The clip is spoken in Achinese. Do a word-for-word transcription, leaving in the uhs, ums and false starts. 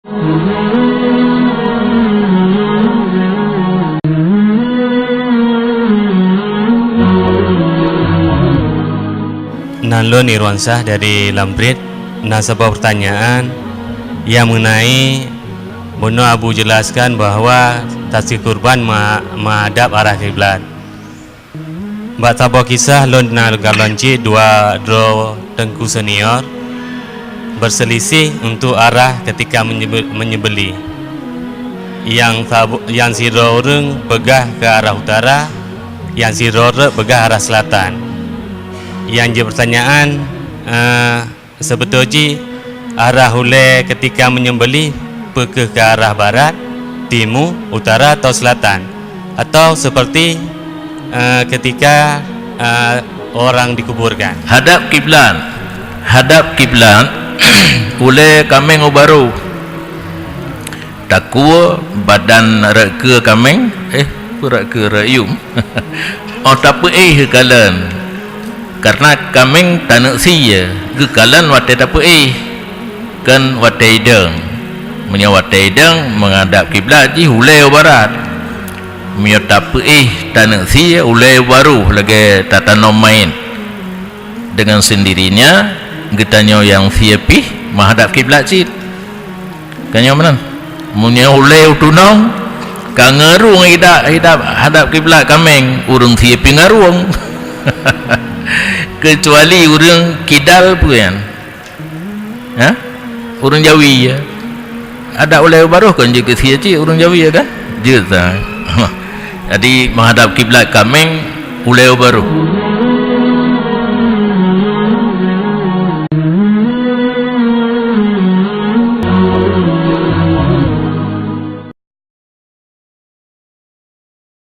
Nan lôn Irwansyah dari Lambrit, na saboh pertanyaan nyang mengenai bunoe Abu jelaskan bahwa tasik kurban ma-, menghadap arah kiblat. Bak saboh kisah lôn na galon cit dua droe teungku senior berselisih untuk arah ketika menyebe-, menyembelih. Nyang sabo-, nyang sidroe ureuëng peugah ke arah utara, nyang sidroe rot peugah arah selatan. Nyang jipertanyaan, eh, Seubeutôi jih, arah ulée ketika menyembelih peu kheueh ke arah barat, timu, utara atau selatan, atau seperti, eh, ketika, eh, orang dikuburkan? Hadap kiblat. Hadap kiblat, ulée kaméng u baroh. Takue badan rot keue kaméng, eh, peu rot keue, rot yuem. Oh tapeuéh kalon. Karena kaméng taneuk sie, geukalon watée tapeuéh, kon watée idong. Meunyoe watée idong, menghadap kiblat jih ulée u barat. Meunyoe tapeuéh taneuk sie, ulée u baroh lagée tatanom mait. Dengan sendirinya, geutanyoe nyang sie pih menghadap kiblat cit. Ka nyoe meunan. Meunyoe ulée u tunong, ka ngeurong idap, idap hadap kiblat kaméng, ureuëng sie pih ngeurong. Kecuali ureuëng kidal peue nyan. Ha? Ureuëng Jawi ya. Hadap ulée u baroh kon jeuet keu sie cit ureuëng Jawi ya kan? Jeuet sa. Jadi menghadap kiblat kaméng ulée u baroh.